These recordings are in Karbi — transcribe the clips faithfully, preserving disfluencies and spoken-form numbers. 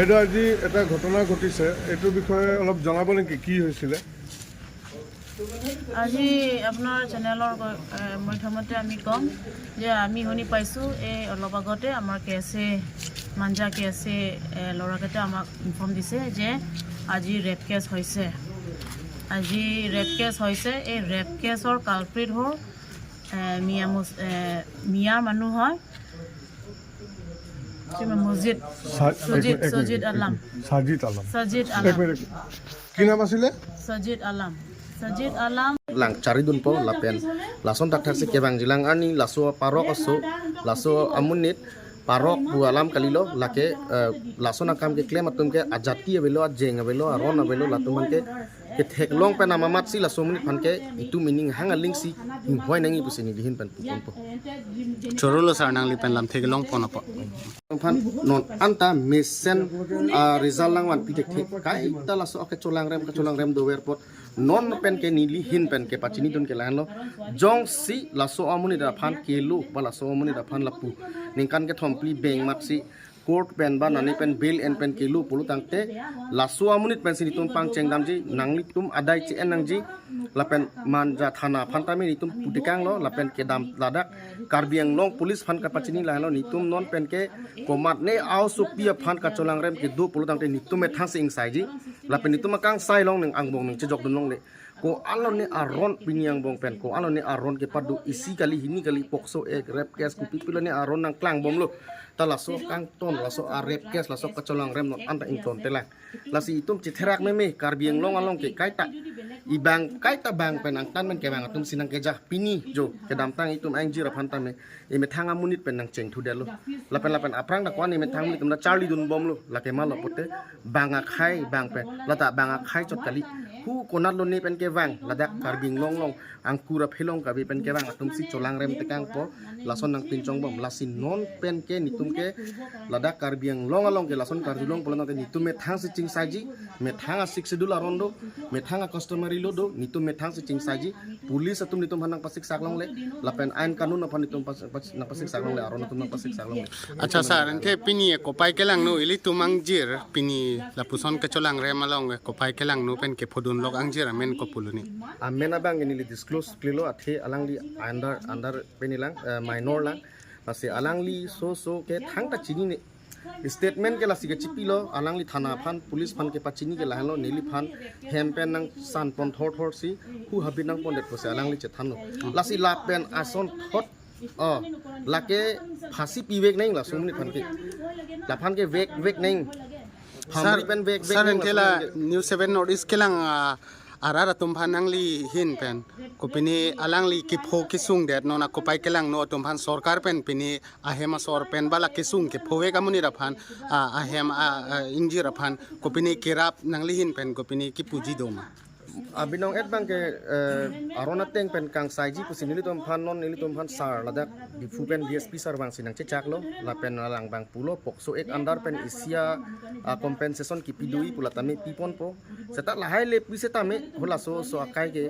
বাইদেউ, আজি এটা ঘটনা ঘটিছে, এইটোৰ বিষয়ে অলপ জনাব নেকি, কি হৈছিলে? আজি আপোনাৰ চেনেলৰ গ-, এ, মাধ্যমতে আমি ক'ম যে আমি শুনি পাইছোঁ, এই অলপ আগতে আমাৰ কে এছ এ, মাঞ্জা কে এছ এ, এ, ল'ৰাকেইটা আমাক ইনফৰ্ম দিছে যে আজি ৰেপ কেছ হৈছে। আজি ৰেপ কেছ হৈছে। এই ৰেপ কেছৰ কালপ্ৰিট হ'ল, এ, মিয়া মুছ-, এ, মিয়াৰ মানুহ হয়। কি নাম? মজিদ। চা-, সজিদ, এক মিনিট, এক মিনিট, সজিদ এক আলম। মিনিট। সাজিদ আলম। এক মিনিট। কি নাম আছিলে? সজিদ আলম। সজিদ Alam. Lang charlidunpo lapen lason thakthak si kevangjilang, arni laso parok aso, laso amonit parok pu alam kalilo, lake, eh, lason akam keklem atum ke ajati avelo, ajeng avelo, aron avelo, latum aphan ke ketheklong pen amamat si laso amonit aphan ke itum ining hang aling si inghoi nangji pusi nelihin pen puponpo. Chorolo sir, nangli pen lamthe kelongpon apot. Aphan non anta mesen, ah, result langvan pithekthe, kaita laso akecholangrem, kecholangrem dover apot non pen ke nelihin pen kepachinidun ke lahenlo. Jongsi laso amonit aphan kelo ba laso amonit aphan lapu ningkan kethom phli bengmat si court pen ba nani pen bail en pen kelo pulo tangte, laso amonit pensi netum pangcheng damji, nanglitum adai che-en nangji. Lapen Manja thana aphan tame netum putekanglo, lapen kedam ladak Karbi Anglong Police aphan kapachini lahenlo, netum non pen ke komatne aosopi aphan kacholangrem kedo pulo tangte netum methang si ingsaiji. Lapen netum akangsai along ning angbong ning chejokdun longle. Ko-an lone aron pini angbong pen, ko-an lone aron kepado, isi kali, hini kali, POCSO Act, rape case, kopi pi lone aron nangklangbomlo. Ta laso kangton, laso a-rape case, laso kacholangrem non anta ingtontelang. Lasi itum chetherak meme, Karbi Anglong along ke kaita, ibang kaita bang pen angtan pen kevang atum si nangkeja, pini jo kedamtang itum angjir aphan tame, emethang amonit pen nangchengthudetlo. Lapen lapen aphrang dak ko-an emethang amonit atum ta charlidunbomlo, lake malo pulote bang akhei bang pen, lata bang akhei chot kali. Hu konat lone pen kevang, ladak Karbi Anglong along, angkur aphelong kave pen kevang atum si cholangrem tekangpo, lason nangpinchongbom. Lasi non pen ke netum ke ladak Karbi Anglong along ke lason karjulong pulo tangte netum methang si chingsaiji, methang a-Sixth Schedule aron do, methang a-customary law do, netum methang si chingsaiji, police atum netum aphan nangpasiksak longle, lapen ain kanun aphan netum pas-, pas-, nangpasiksak longle, aron atum nangpasiksak longle. Acha sir, ante pini kopai kelangno, ilitum angjir, pini lapuson kecholangrem along kopai kelangno pen kephodunlok angjir amen kopuloni? Amen abang neli disclose klelo, athe alangli under, under penilang, eh, minor lang. Lasi alangli so so ke thangta chinine. Statement ke lasi kechipilo, alangli thana aphan, police aphan kepachini ke lahenlo, neliphan hem pen nangsanpon thorthor si, hu habit nangpondetpo si alangli chethanlo. Lasi lapen asonthot, oh, lake phasi pivek nang laso amonit aphan ke. Laphan ke vek, vek nang. Sir, phamri pen vek, vek sir, nang ante laso la amonit aphan ke. News seven North East kelang, ah, arat atum aphan nanglihin pen, kopine alangli kepho kesungdet, non akopai kelangno atum aphan sorkar pen pine ahem asor pen ba la kesung kephovek amonit aphan, ah, ahem, ah, ah, ingjir aphan, kopine kerap nanglihin pen, kopine kipuji doma? Abinong et abang ke, eh, aron ateng pen kangsaiji pusi nelitum aphan, non nelitum aphan sir ladak Diphu pen D S P sir vangsi nangchechaklo, lapen alang abang pulo POCSO Act under pen isi a, ah, compensation kipidoi pu la tame piponpo. Seta lahai le pu setame, halaso so akai ke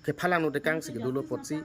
kephalangno tekang si kedolo apotsi.